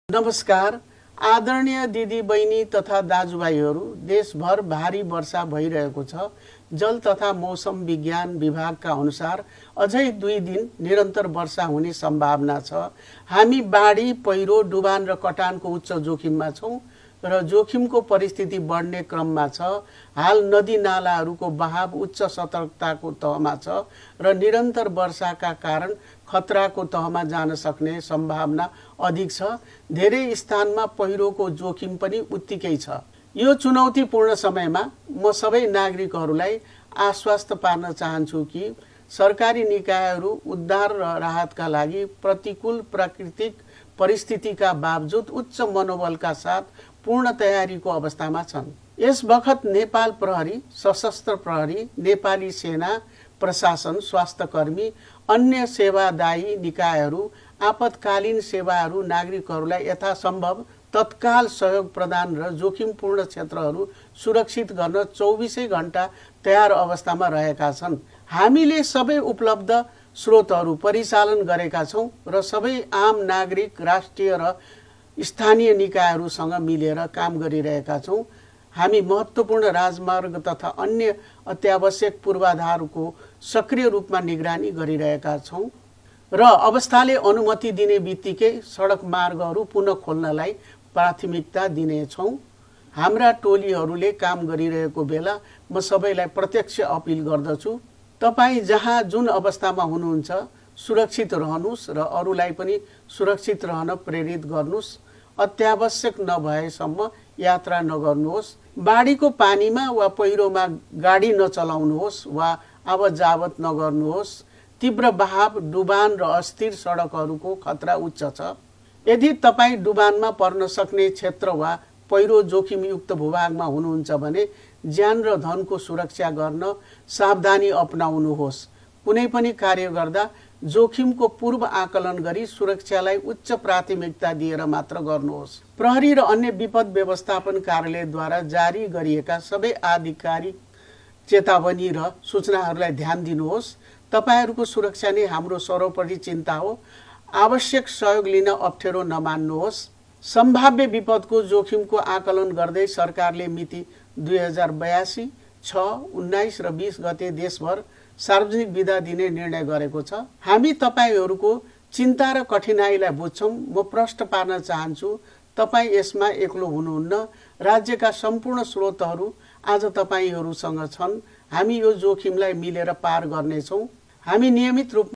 नमस्कार। आदरणीय दिदी बहिनी तथा दाजुभाइहरू, देशभर भारी वर्षा भइरहेको छ। जल तथा मौसम विज्ञान विभागका अनुसार अझै 2 दिन निरन्तर वर्षा हुने सम्भावना छ। हामी बाढी, पहिरो, डुबान र कटानको उच्च जोखिममा छौं र जोखिमको परिस्थिति बढ्ने क्रममा छ। हाल नदी नालाहरूको बहाव उच्च सतर्कताको तहमा छ र निरन्तर वर्षाका कारण खतराको तहमा जान सक्ने सम्भावना अधिक छ। धेरै स्थानमा पहिरोको जोखिम पनि उत्तिकै छ। यो चुनौतीपूर्ण समयमा म सबै नागरिकहरूलाई आश्वस्त पार्न चाहन्छु कि सरकारी निकायहरू उद्धार र राहतका लागि प्रतिकूल प्राकृतिक परिस्थितिका बावजुद उच्च मनोबलका साथ पूर्ण तयारीको अवस्थामा छन्। यस बखत नेपाल प्रहरी, सशस्त्र प्रहरी, नेपाली सेना, प्रशासन, स्वास्थ्यकर्मी, अन्य सेवादायी निकायहरू आपतकालीन सेवाहरू नागरिकहरूलाई यथासम्भव तत्काल सहयोग प्रदान र जोखिमपूर्ण क्षेत्रहरू सुरक्षित गर्न 24 घण्टा तयार अवस्थामा रहेका छन्। हामीले सबै उपलब्ध स्रोतहरू परिचालन गरेका छौं र सबै आम नागरिक, राष्ट्रिय र स्थानीय निकायहरूसँग मिलेर काम गरिरहेका छौं। हामी महत्त्वपूर्ण राजमार्ग तथा अन्य अत्यावश्यक पूर्वाधारको सक्रिय रूपमा निगरानी गरिरहेका छौं र अवस्थाले अनुमति दिने बित्तिकै सडक मार्गहरू पुनः खोल्नलाई प्राथमिकता दिनेछौं। हाम्रा टोलीहरूले काम गरिरहेको बेला म सबैलाई प्रत्यक्ष अपिल गर्दछु, तपाईँ जहाँ जुन अवस्थामा हुनुहुन्छ सुरक्षित रहनुस् र अरूलाई पनि सुरक्षित रहन प्रेरित गर्नुस्। अत्यावश्यक नभएसम्म यात्रा नगर्नुहोस्। बाढीको पानीमा वा पहिरोमा गाडी नचलाउनुहोस् वा आवतजावत नगर्नुहोस्। तीव्र बहाव, डुबान र अस्थिर सडकहरूको खतरा उच्च छ। यदि तपाईँ डुबानमा पर्न सक्ने क्षेत्र वा पहिरो जोखिमयुक्त भूभागमा हुनुहुन्छ भने ज्यान र धनको सुरक्षा गर्न सावधानी अपनाउनुहोस्। कुनै पनि कार्य गर्दा जोखिमको पूर्व आकलन गरी सुरक्षालाई उच्च प्राथमिकता दिएर मात्र गर्नुहोस्। प्रहरी र अन्य विपद व्यवस्थापन कार्यालयद्वारा जारी गरिएका सबै आधिकारिक चेतावनी र सूचनाहरूलाई ध्यान दिनुहोस्। तपाईहरूको सुरक्षा नै हाम्रो सर्वोपरि चिन्ता हो। आवश्यक सहयोग लिन अप्ठ्यारो नमान्नुहोस्। सम्भाव्य विपदको जोखिमको आकलन गर्दै सरकारले मिति 2082, 6, 19 र 20 गते देशभर सार्वजनिक बिदा दिने निर्णय गरेको छ। हामी तपाईहरूको चिन्ता र कठिनाइलाई बुझ्छौं। म प्रश्न पार्न चाहन्छु, तपाईँ यसमा एक्लो हुनुहुन्न। राज्यका सम्पूर्ण स्रोतहरू आज तपाईहरूसँग छन्। हामी यो जोखिमलाई मिलेर पार गर्नेछौं। हामी नियमित रूपमा